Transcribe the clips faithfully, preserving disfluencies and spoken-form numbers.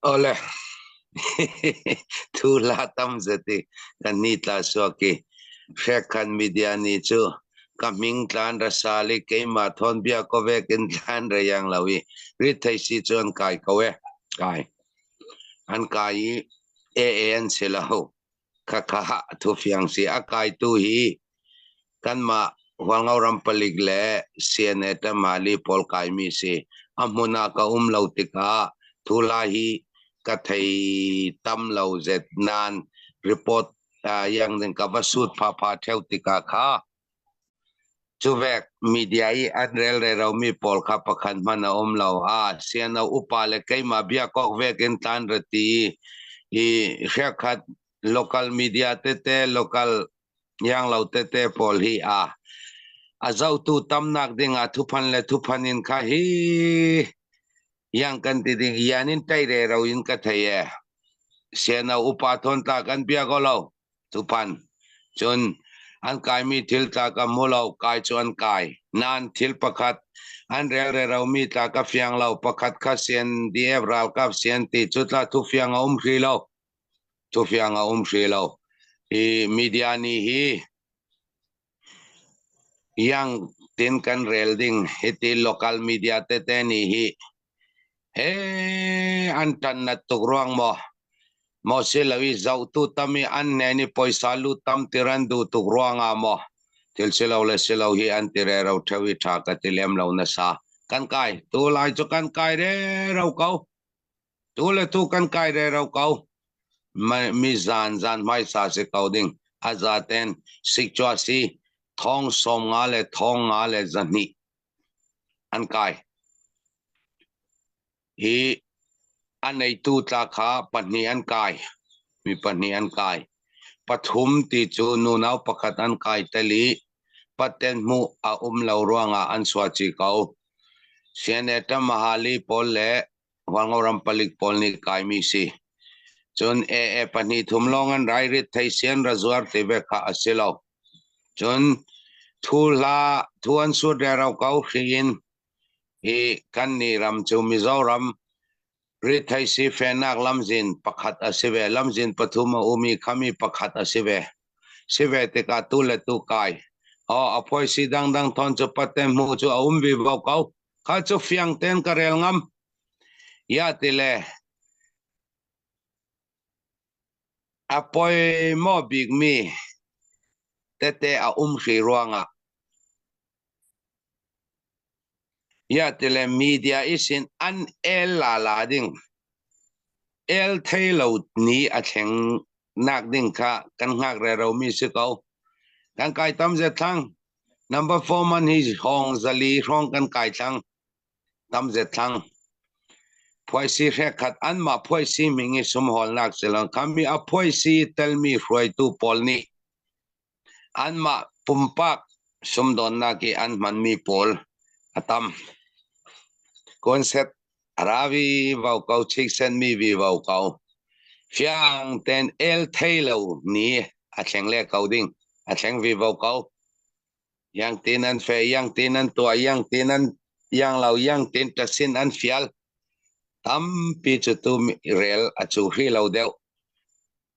Ole. Thu la tam zet i kan ni tla suak i. Hrekhan media ni chu ka hming tlan ra sal i keima thawn bia ko vek in tlan ra yang lo i. Rit thei si chu an kai ko e. Kai. An kai i e e an si lo. Kha kha ha thu fiang si a kai tu hi. Kanmah Hualngo ram palik le C N A Tamhali pawl kai mi si. A hmuna ka um lo tikah thu la hi ka thei tam lo zet nan report, ah, yang ding ka va sut pha pha theu tikah kha. Chuvek media i an rel rero mi pawl kha pakhat hman a um lo. A, sian a upa le keima bia kawk vek in tlan ra ti i hriak khat local media tete, local yang lo tete pawl hi a. A zotu tamnak ding a thuphan le thuphan in kha hi yang kan ti ding, yan in tai rero in ka thei e. Sian a upa thawn tla kan bia ko lo. Thuphan. Chun an kai mi thil tla ka mu lo, kai chu an kai. Nan thil pakhat an rel rero mi tla ka fiang lo, pakhat kha C N D F ralkap sian ti chu tla thu fiang a um hri lo. Thu fiang a um hri lo. I media ni hi yang tin kan rel ding hiti local media tete ni hi. He, an tan na tuk ruang maw? Maw si lo i zotu tam i an hnen i poisa lut tam tir an duh tuk ruang a maw? Thil si lo le si lo hi an ti rero theu i tha ka ti lem lo na sa. Kan kai, tu lai chu kan kai rero ko. Tu le tu kan kai rero ko. Ma, mi zan zan hmaisa si ko ding. A zaten sik chua si thong som nga le thong nga le zahnih. An kai. Hi a neitu tla kha pahnih an kai. Mi pahnih an kai. Pathum ti chu nunau pakhat an kai tali. Paten hmuh a um lo ruanga an suachi ko. C N A Tamhali pawl le Hualngo ram palik pawl ni kai mi si. Chun e e pahnih thum lawng an rai rit thei sian ra zuar ti vek kha a si lo. Chun thu hla, thu an sut rero ko hri in hi kan ni ram chu Mizoram rit thei si fenak lamzin pakhat a si ve, lamzin pathum a um i khami pakhat a si ve. Si ve tika tu le tu kai. Aw, a phuai si dangdang thawn chu paten hmuh chu a um vivo ko. Kha chu fiang ten ka rel ngam. Ya ti le a poimaw bik mi tete a um hri ruangah. Ya ti le media i sin an el lala ding. El thei lo ni a thleng nak ding kha kan ngak rero mi si ko. Kan kai tam zet thlang. Number four man hi hong zali hrong kan kai thlang. Tam zet thlang. Phuaisi hrekkhat anmah phuaisi hming i sum hawlnak si lo. Khami a phuaisi telmi hruaitu pawl nih anmah pumpak sumdawnnak i an hmanmi pawl a tam. Kuanset a ra vivo ko, chiksen mi vivo ko. Fiangten el thei lo ni a thleng le ko ding, a thleng vivo ko. Yang tin an fe, yang tin an tua, yang tin an yang lo, yang tin tasin an fial. Tampi chu tu mi rel a chu hri lo deuh.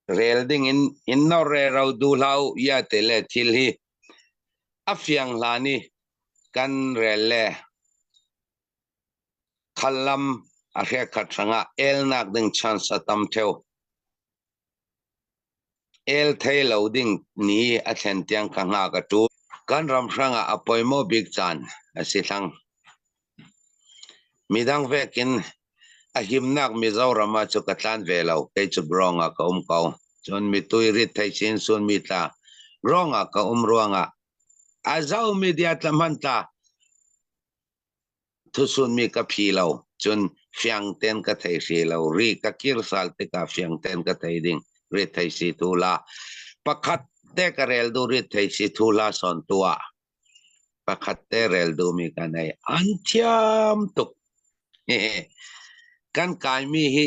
Rel dingin in no rero duh hlau ya te le thil hi a fiang hla ni kan rel le khallam a hrekkhat hrangah elnak ding chance a tam theu. El thei lo ding ni a thlen tiang ka ngak a tu. Kan ram hrangah a poimaw bik caan a si thlang. Midang vekin a himnak Mizoram ah cu ka tlan ve lo, kei cu grong ah ka um ko. Cun mitui rit thei sin sun mi tla grong ah ka um ruangah a zo media tla hman tla thusunmi ka phi lo, cun fiangten ka thei hri lo, ri ka kir sal tikah fiangten ka thei ding, rit thei si thuhla. Pakhat te ka rel duh rit thei si thuhla sawn tu ah pakhat te rel duhmi ka nei. An thiam tuk. Kan kaimi hi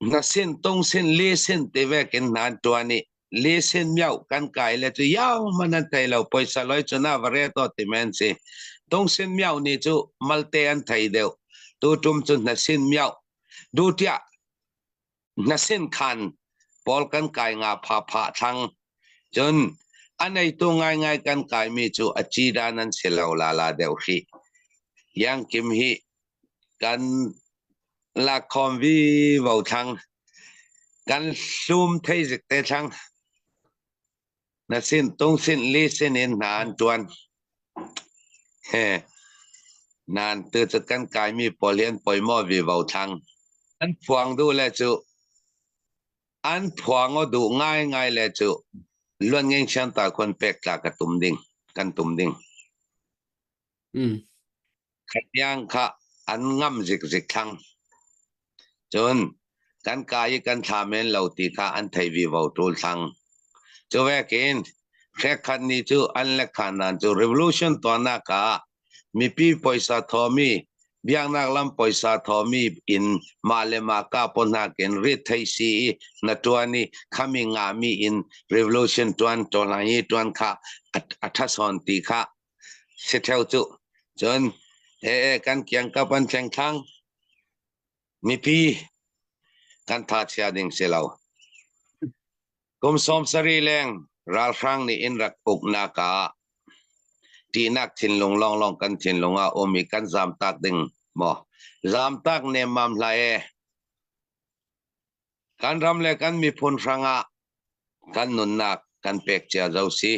na sin, tung sin, li sin ti vekin hna an ṭuan i, li sin miauh kan kai le cu yau man an thei lo, poisa loi cu na va re tawh ti men si. Tung sin miauh ni cu malte an thei deuh. Tutum cun hnasin miauh, duhtiah hnasin khan pawl kan kai nga phapha thlang. Cun a neitu ngaingai kan kaimi cu a cida nan si lo lala deuh hrih. Yang Kim hi kan lakkhawm vivo thlang, kan hlum thei zikte thlang. Na sin, tung sin, li sin in hna an ṭuan. He, nan tu cu kan kaimi pawl hi an poimawh vivo thlang. An phuang duh le cu, an phuang aw duh ngaingai le cu, luan ngeng sian ta khun pek tla ka tum ding, kan tum ding. Khat tiang kha an ngam zikzik thlang. Cun kan kai i kan thla men lo ti kha an thei vivo ṭul thlang. Cu vekin hrekkhat nih cu an le khan nan cu revolution tuahnak ah mipi poisa thawmi, biaknak lam poisa thawmi in mah le mah kah pawhnak in rit thei si i na ṭuan i khami ngahmi in revolution ṭuan ṭawhlang hi ṭuan kha a, a ṭha sawn ti kha si ṭheu cu. Cun, e, e, kan kiangkap an thleng thlang. Mipi kan thachia ding si lo. Kum sawmsarih leng ralhrang nih in rak uknak ah ṭihnak thinlung lawnglawng kan thinlung ah um i kan zamtak ding maw? Zamtak nemmam hlah e. Kan ram le kan miphun hrangah kan nunnak kan pek cia zo si.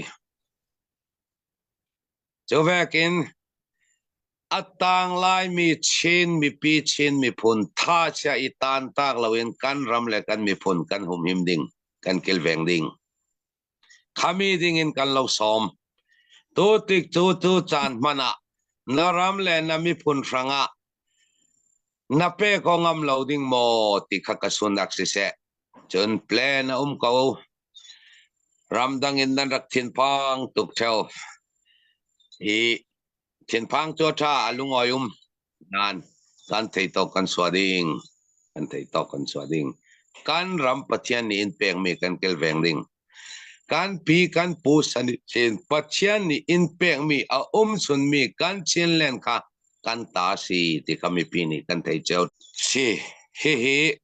Cu vekin a tang laimi Chin mipi, Chin miphun thachia i tantak loin kan ram le kan miphun kan humhim ding, kan kilveng ding. Khami dingin kan lo sawm. Tu tik cu tu caan hmanh ah na ram le na miphun hrangah na pek aw ngam lo ding maw ti kha ka sunnak siseh. Cun plan a um ko. Ramdang in nan rak thinphang tuk ṭheu. Hi thinphang cu a ṭha, a lungawi um. Nan kan thei tawk kan suah ding. Kan thei tawk kan suah ding. Kan ram Pathian nih in pekmi kan kilveng ding. Kan pi kan pu san ih Chin Pathian nih in pekmi a um sunmi kan Chinland kha kan ta a si ti kha mipi nih kan thei cio si. Hihi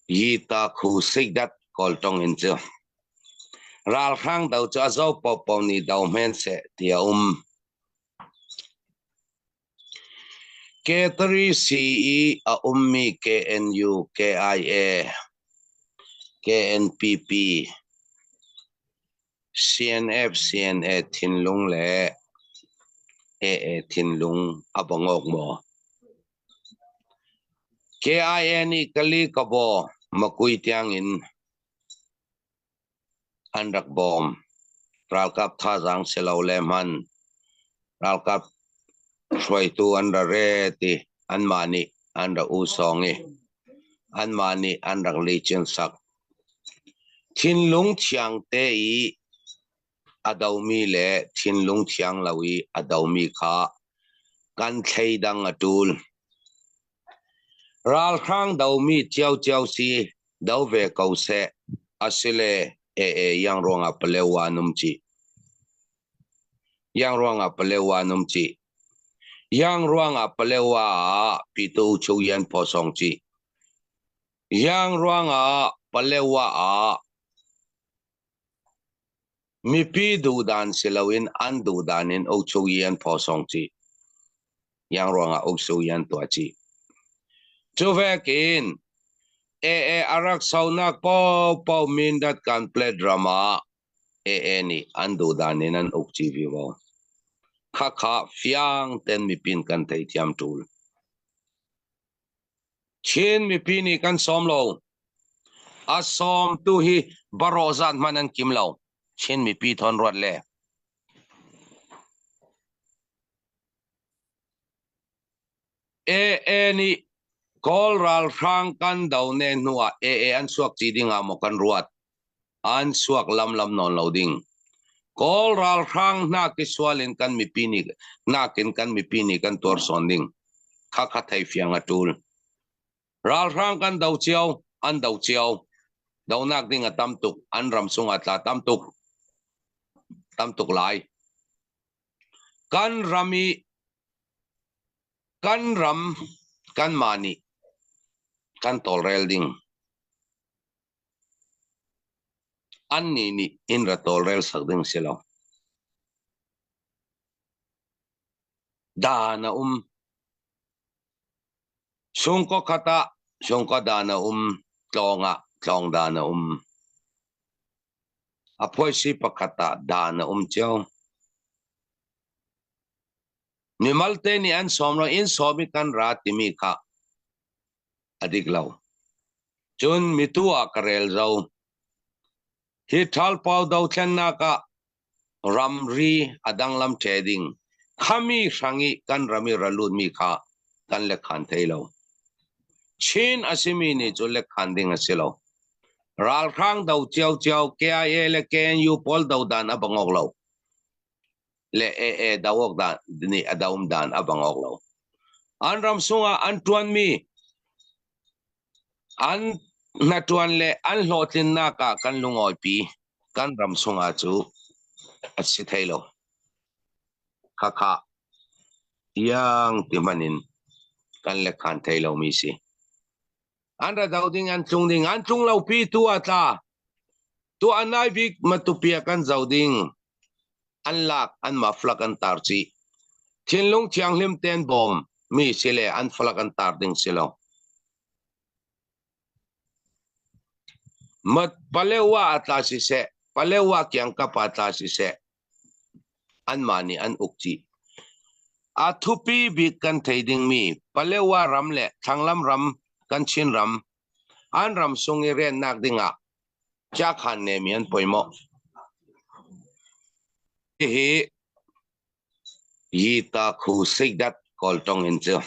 Yita khu sikdat Kawl ṭong in cu ralhrang do cu a zo pohpoh nih do hmanh seh ti a um. Catering si i a ummi K N U, K I A, K N P P, C N F, C N A thinlung le A A thinlung a bang awk maw? K I A nih Kali Kabaw makui tiangin an rak bawm. Ralkap thazang si lo le hmanh ralkap hruaitu an ra ret i anmah nih an ra u sawng i anmah nih an rak licin sak. Thinlung thiangte i a domi le thinlung thiang lo i a domi kha kan thleidang a ṭul. Ralhrang domi cio cio si do ve ko seh, asile A A yang ruangah palewa an um cih. Yang ruangah palewa an um cih. Yang ruangah palewa ah pitu uchu yan phawsawng cih. Yang ruangah palewa ah mipi duhdan si loin an duhdan in ukchuk yan phawsawng cih. Yang ruangah ukchuk yan tuah cih. Cu vekin A A a rak sonak pohpoh Mindat kan plet ram ah A A nih an duhdan in an ukci vivo. Khakha fiang ten mipi in kan theithiam ṭul. Chin mipi nih kan sawm lo. A sawmtu hi barawh zat hmanh an kim lo. Chin mipi thawn ruat le. A A nih Kawl ralhrang kan do ne hnuah A A an suak ci dingah maw kan ruat? An suak lamlam nawn lo ding. Kawl ralhrang hnak i sual in kan mipi nih, hnakin kan mipi nih kan tuar sawn ding. Khakha thei fiang a ṭul. Ralhrang kan do cio, an do cio. Donak ding a tam tuk, an ram sungah tla tam tuk. Tam tuk lai. Kan ram i Kan ram, kanmah nih kan tawlrel ding. Anni nih in ra tawlrel sak ding si lo. Dan a um. Sungkaw khatah sungkaw dan a um, tlawngah tlawng dan a um. A phuaisi pakhatah dan a um cio. Mimalte nih an sawm lo, in sawm i kan ra timi kha a dik lo. Cun mitu ah ka rel zo. Hi thalpau dothlennak ah ramri a danglam ṭhe ding khami hrang i kan ram i ra lutmi kha kan lekkhan thei lo. Chin a simi nih cu lekkhan ding a si lo. Ralhrang do ciauciau, K I A le K N U pawl do dan a bang awk lo. Le A A do awk dan nih a do um dan a bang awk lo. An ram sungah an ṭuanmi, an hnaṭuan le an hlawhtlinnak ah kan lungawipi kan ram sungah cu a si thei lo. Khakha iang ti hmanin kan lekkhan thei lomi si. An ra do ding, an tlung ding, an tlung lopi tu a tla. Tu a nai bik matupi a kan zo ding. An lak, anmah flak an tar cih. Thinlung thianghlim ten bawm mi si le an flak an tar ding si lo. Mat Palewa a tla siseh, Palewa kiangkap a tla siseh, anmah nih an uk cih. A thupi bik kan thei dingmi Palewa ram le Thanglam ram, kan Chin ram, an ram sung i rennak dingah ciakhan nemi an poimawh. Hihi Yita khu sikdat kawltong in cu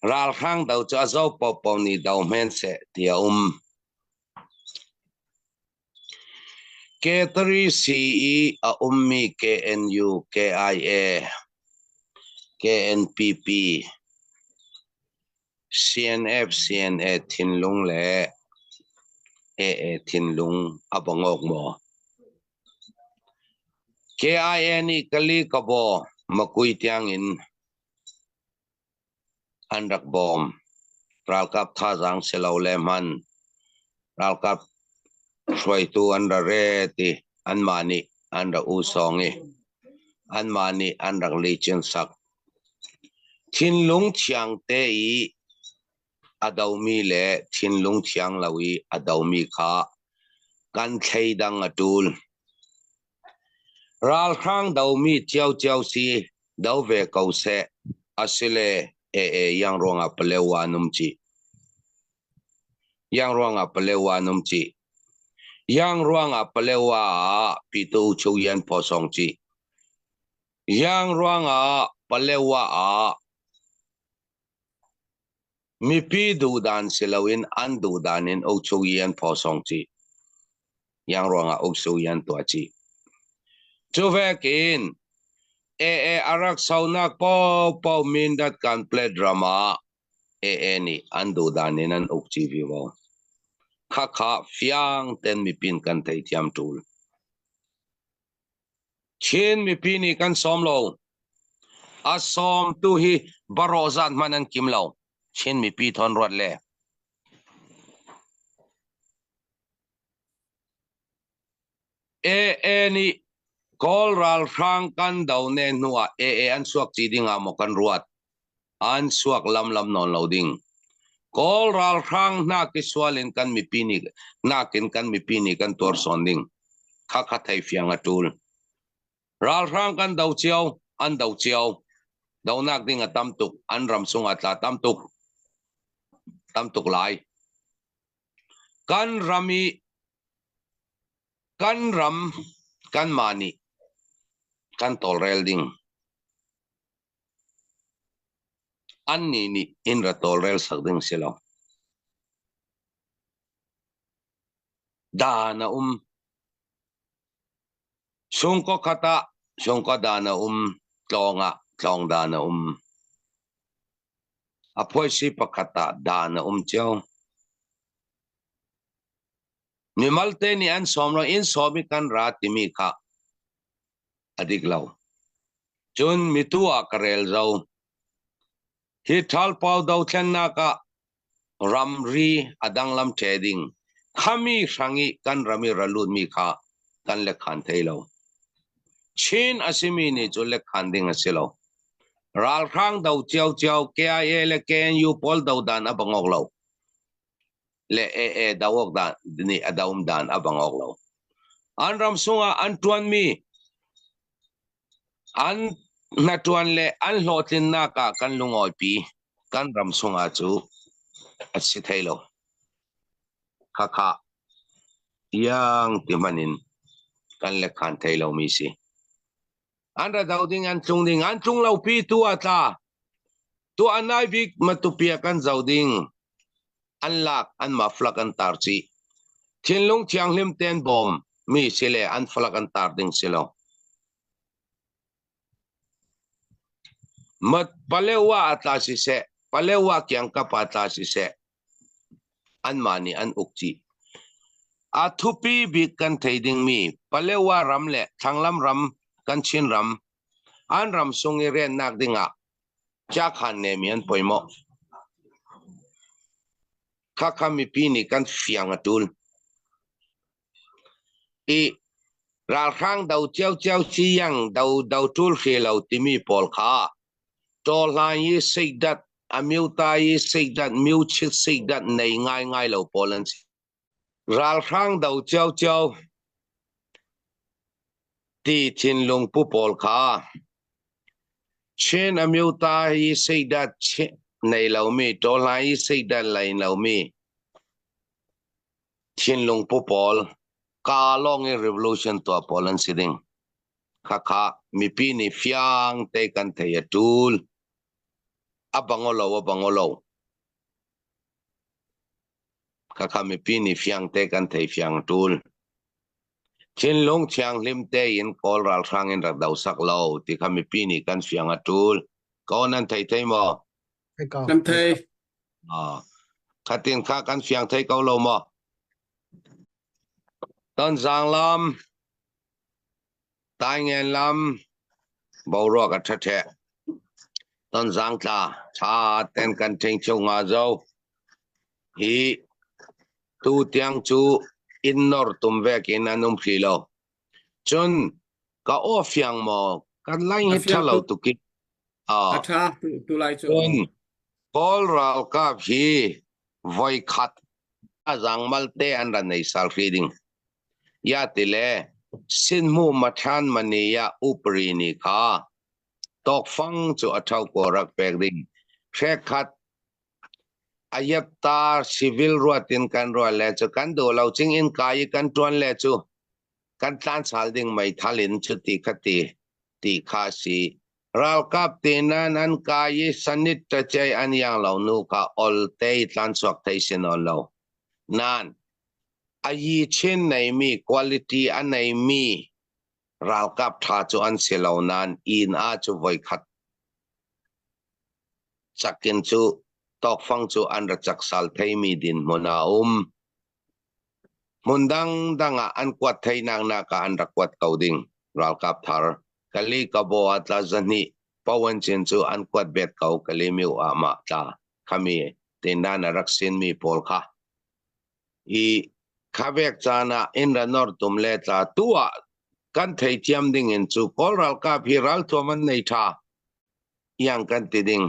ralhrang do cu a zo pohpoh nih do hmenseh ti a um. Catering si i a ummi K N U, K I A, K N P P, C N F, C N A thinlung le A A thinlung a bang awk maw? K I A nih Kalikabaw, Makui tiangin an rak bawm. Ralkap thazang si lo le hman, ralkap hruaitu an ra ret i anmah nih an rak u sawng i anmah nih an rak licin sak. Thinlung thiangte i a domi le thinlung thiang lo i a domi kha kan thleidang a ṭul. Ralhrang domi ciauciau si, do ve ko seh, a si le A A iang ruangah Palewa an um cih. Iang ruangah Palewa an um cih. Iang ruangah Palewa ah Pitu Uchu Yan Phaw Sawng cih. Iang ruangah Palewa ah mipi duhdan si loin an duhdan in Ukchuk Yan Phaw Sawng cih. Iang ruangah Ukchuk Yan tuah cih. Cu vekin A A a rak sonak pohpoh Mindat kan plet ram ah A A nih an duhdan in an uk ci vivo. Khakha fiang ten mipi in kan theithiam ṭul. Chin mipi nih kan sawm lo. A sawmtu hi barawh zat hman an kim lo. Chin mipi thawn ruat le A A nih Kawl ralhrang kan do ne hnuah A A an suak ci dingah maw kan ruat? An suak lamlam nawn lo ding. Kawl ralhrang hnak i sual in kan mipi nih, hnakin kan mipi nih kan tuar sawn ding. Khakha thei fiang a ṭul. Ralhrang kan do cio, an do cio. Donak ding a tam tuk, an ram sungah tla tam tuk. Tam tuk lai. Kan ram i, kan ram, kanmah nih kan tawlrel ding. Anni nih in ra tawlrel sak ding si lo. Dan a um. Sungkaw khatah sungkaw dan a um, tlawngah tlawng dan a um. A phuaisi pakhatah dan a um cio. Mimalte nih an sawm lo, in sawm i kan ra timi kha a dik lo. Cun mitu ah ka rel zo. Hi thalpau dothlennak ah ramri a danglam ṭhe ding khami hrang ih kan ram ih ra lutmi kha kan lekkhan thei lo. Chin a simi ni cu lekkhan ding a si lo. Ralhrang do ciauciau, K I A le K N U pawl do dan a bang awk lo. Le A A do awk dan, nih a do um dan a bang awk lo. An ram sungah an ṭuanmi, an hnaṭuan le an hlawhtlinnak ah kan lungawipi kan ram sungah cu a si thei lo. Khakha iang ti hmanin kan lekkhan thei lomi si. An ra do ding, an tlung ding, an tlung lopi tu a tla, tu a nai bik matupi a kan zo ding. An lak, anmah flak an tar cih. Thinlung thianghlim ten bawm mi si le an flak an tar ding si lo. Mat Palewa a tla siseh, Palewa kiangkap a tla siseh, anmah nih an uk cih. A thupi bik kan thei dingmi Palewa ram le Thanglam ram, kan Chin ram, an ram sung ih rennak dingah ciakhan nemi an poimawh. Khakha mipi nih kan fiang a ṭul. Ih ralhrang do ciauciau si yang do, do ṭul hri lo timi pawl kha Tawlhlan ih seidat, a miuta ih seidat, miuchit seidat nei ngaingai lo pawl an si. Ralhrang do ciauciau ti thinlung pu pawl kha Chin a miuta ih seidat nei lomi, Tawlhlan ih seidat lei lomi thinlung pu pawl, ka lawng ih revolution tuah pawl an si ding. Khakha mipi nih fiang te kan thei a ṭul. A bang aw lo, a bang aw lo. Khakha mipi nih fiang te kan thei fiang a ṭul. Thinlung thianghlim tein Kawl ralhrang in rak do sak lo ti kha mipi nih kan fiang a ṭul. Kawl nan thei thei maw? Kan thei. Ah, khatin kha kan fiang thei ko lo maw? Tonzang lam, Taingen lam, boruak a ṭha ṭheh. Tonzang tla, ṭha ten kan ṭheng cheu nga zo. Hi tu tiang cu inn nor tum vekin an um hri lo. Cun ka aw fiang maw? Kan lai hi ṭha lo tuk ih. Ah. A ṭha, tu, tu lai cu. Cun Kawl ralkap hi voikhat a zangmalte an ra nei sal hri ding. Ya tile, sinhmu maṭhan mani ya upri ni kha tawkfang cu a ṭhaukaw rak pek ding. Hrekkhat a yetta civil ruat in kan ruat le cu kan duh lo cing in kai ih kan ṭuan le cu kan tlan sal ding meithal in cu ti kha ti, ti kha si. Ralkap te nan an kai ih sanit ṭacei an yang lo nu kha olte ih tlan suak thei si nawn lo. Nan a yi chin neimi, quality a neimi ralkap ṭha cu an si lo nan inn ah cu voikhat cakin cu tawkfang cu an ra cak sal theimi dinhmun a um. Hmun dangdang ah an kuat thei naknak ah an rak kuat ko ding. Ralkap thar Kali Kabo ah tla zahnih pawan cin cu an kuat bet ko, Kali miu ah mah tla khami tindan a rak sinmi pawl kha. Ih khavek caan ah in ra nor tum le tla tu ah kan theithiam ding in cu Kawl ralkap hi ralthuam an nei ṭha. Yang kan ti ding.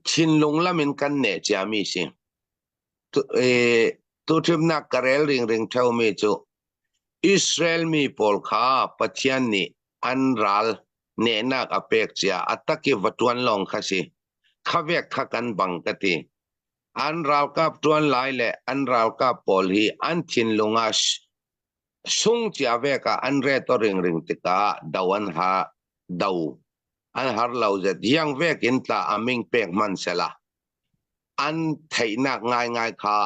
Thinlung lam in kan neh ciami si. Tu, eh, tu ṭhimnak ka rel ringring ṭheumi cu Israel mi pawl kha Pathian nih an ral nehnak a pek cia a tak ih va ṭuan lawng kha si. Khavek kha kan bang ka ti. An ralkap ṭuan lai le an ralkap pawl hi an thinlung ah sung cia vek ah an ret aw ringring tikah do an ha, do an har lo zet. Ziang vekin tla a ming pek hman sehla an theihnak ngaingai kha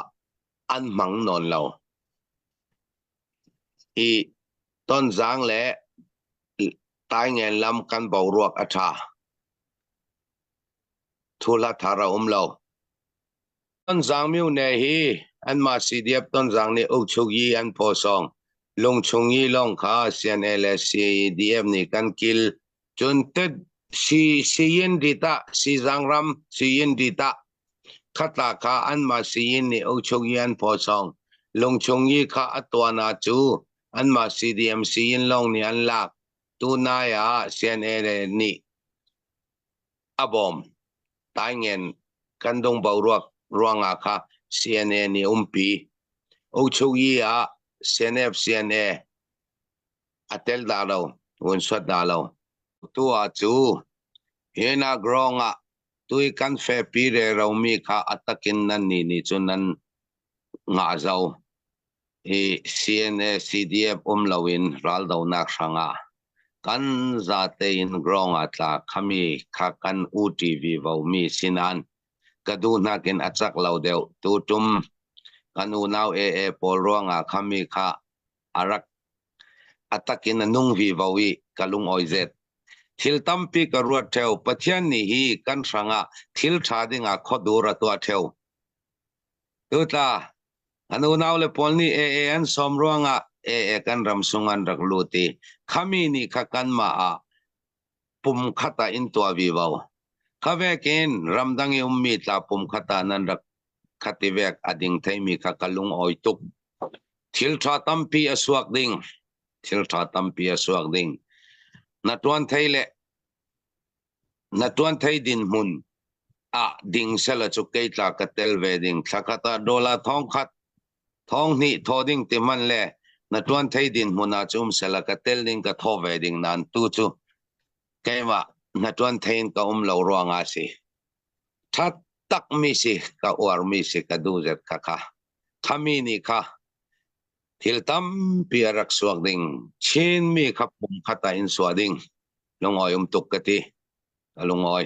an hmang nawn lo. Ih Tonzang le Taingen lam kan boruak a ṭha. Thuhla thar a um lo. Tonzang miu ne hi anmah C D F Tonzang nih ukchuk yi an phawsawng. Lungchung yi lawng kha C N L S C D F nih kan kil. Cun tet si, siyin dita, si zangram, siyin dita. Khata kha anma siyin ni ochok yan posong. Lungchung yi kha atwana chu. Anma C D M siyin long ni anlak. Tunaya C N A ni abom. Taingen kandung bauruak ruanga kha C N A ni umpi. Ochok yi a C N F C N A. Atel dalo, unsuat dalo. Tua chu, hina gronga, tui kan fe pi re ro mi kha atakin nan ni ni chu nan nga zau. I C N A C D F um lo in ral do nak sanga. Kan zate in gronga tla khami kha kan u T V vo mi sinan. Ka du nakin achak lo deu. Tutum, kan u nau A A pol ruanga khami kha arak atakin a nung vivo i ka lung oi zet. Thil tampi ka ruat theu, Pathian ni hi kan sanga thil tha dinga khodur a tua theu. Tuta, anu nau le pol ni A A an som ruanga A A kan ram sungan rak luti. Khami ni kha kan ma a pum khata in tua vivo. Kha vekin ramdang i ummi tla pum khata nan rak khati vek a ding thei mi kha ka lung oi tuk. Thil tha tampi a suak ding. Thil tha tampi a suak ding. Na tuan thei le, na tuan thei din hmun a ding sela chu kei tla ka tel ve ding. Tla khata dola thong khat, thong ni tho ding ti man le, na tuan thei din hmun a chu um sela ka tel ding ka tho ve ding nan tu chu. Keima na tuan thei in ka um lo ruanga si. That tak mi si, ka uar mi si, ka du zet kha kha. Khami ni kha. Thil tampi a rak suak ding. Chin mi kha pum khata in suak ding. Lung oi um tuk ka ti. Ka lung oi.